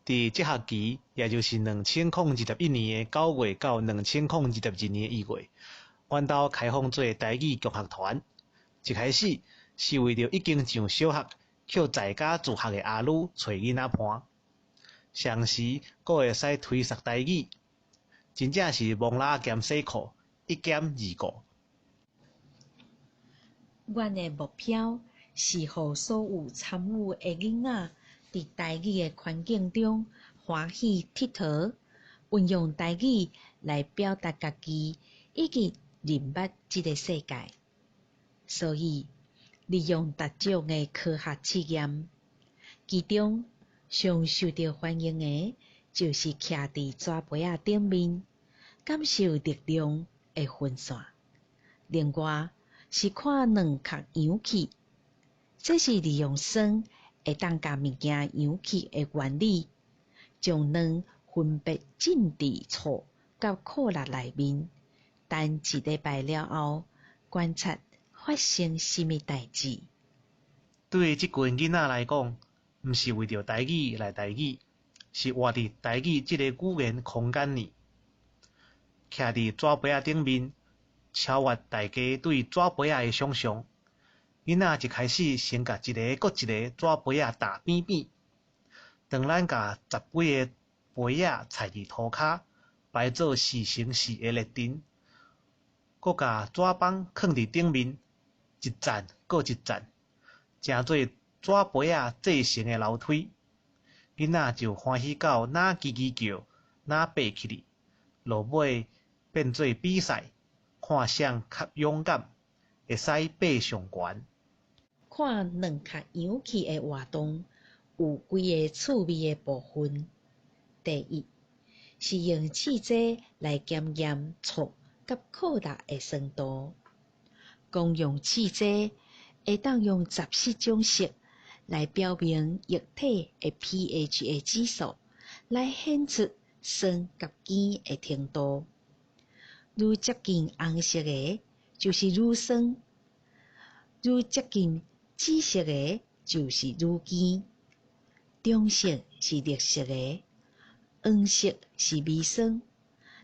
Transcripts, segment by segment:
佇這學期，也就是2021年的9月到2022年的1月，阮兜開放做台語共學團。一開始是為著已經上小學卻在家自學的阿女揣囡仔伴，同時閣會使推捒台語，真正是摸蜊仔兼洗褲，一兼二顧。阮的目標是予所有參與的囡仔佇台語的環境中歡喜𨑨迌，運用台語來表達家己，以及認捌這个世界。所以，利用逐種的科學試驗，其中上受著歡迎的，就是徛佇紙杯仔頂面，感受力量的分散。另外是看卵殼揚起，這是利用酸會當共物件揚起的原理，將卵分別浸佇醋佮可樂內面，等一禮拜了後，觀察發生啥物代誌。對這群囡仔來講，毋是為著台語來台語，是活佇台語這个語言空間裡，徛佇紙杯仔頂面，超越大家對紙杯仔的想像。囡仔一開始先共一个閣一个紙杯仔踏扁扁。當咱共十幾个杯仔踩佇塗跤，排做四乘四的列陣，閣共紙枋囥佇頂面，一層閣一層，成做紙杯仔製成的樓梯。囡仔就歡喜到若吱吱叫，若爬起去，落尾變做比賽，看誰較勇敢，會使爬上懸。看卵殼揚起的活動有幾个趣味的部分。第一，是用試劑來檢驗醋佮可樂的酸度。公用試劑會當用14種色來表明液體的 pH 的指數，來顯出酸佮鹹的程度。愈接近紅色的，就是愈酸；愈接近紫色的，就是愈鹹。中性是綠色的，黃色是微酸，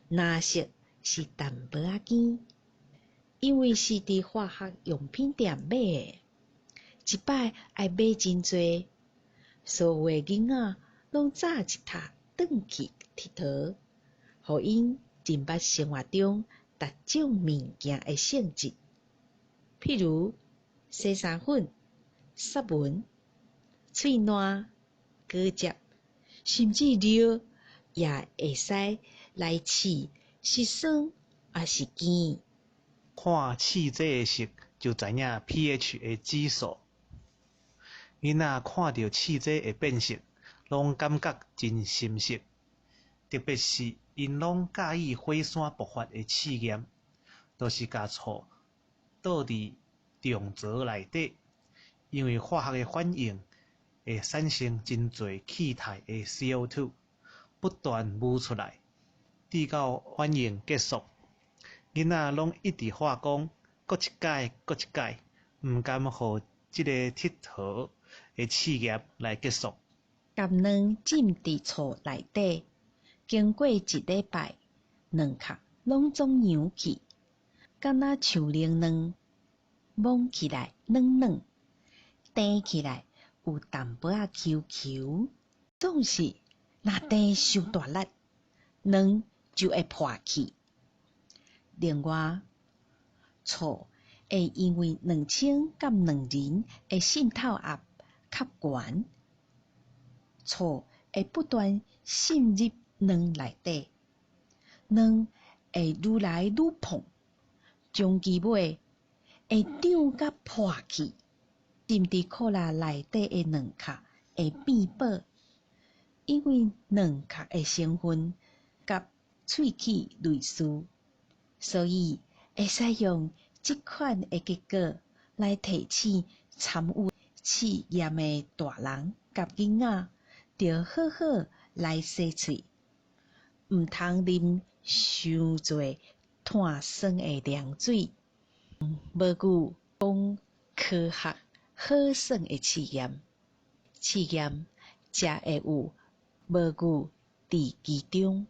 藍色是淡薄仔鹹。因為是佇化學用品店買的，一擺愛買真濟，所有的囡仔攏早一塔轉去𨑨迌，予𪜶認捌生活中逐種物件的性質，譬如洗衫粉、雪紋、喙瀾、果汁，甚至尿也會使來試是酸抑是鹹。看試劑的色就知影 pH 的指數。囡仔看著試劑會變色，攏感覺真心適。特別是𪜶攏佮意火山爆發的試驗，就是共醋倒佇重槽內底，因為化學的反應會產生真濟氣態的 CO2，不斷霧出來，直到反應結束，囡仔攏一直喊講，閣一擺，閣一擺，毋甘予這个𨑨迌的試驗來結束。共卵浸佇醋內底，經過一禮拜，卵殼攏總揚起，敢若樹奶卵，摸起來軟軟，碇起來有淡薄仔 Q Q。總是若碇傷大力，卵就會破去。另外，醋會因為兩清佮兩磷的滲透壓較懸，醋會不斷滲入卵內底，卵會愈來愈膨，終其尾會脹甲破去。浸佇可樂內底的卵殼會變薄，因為卵殼的成分佮喙齒類似，所以會使用這款的結果來提醒參與試驗的大人佮囡仔，著好好來洗喙，毋通啉傷濟碳酸的涼水。無久講科學好耍的試驗，試驗才會有無語佇其中。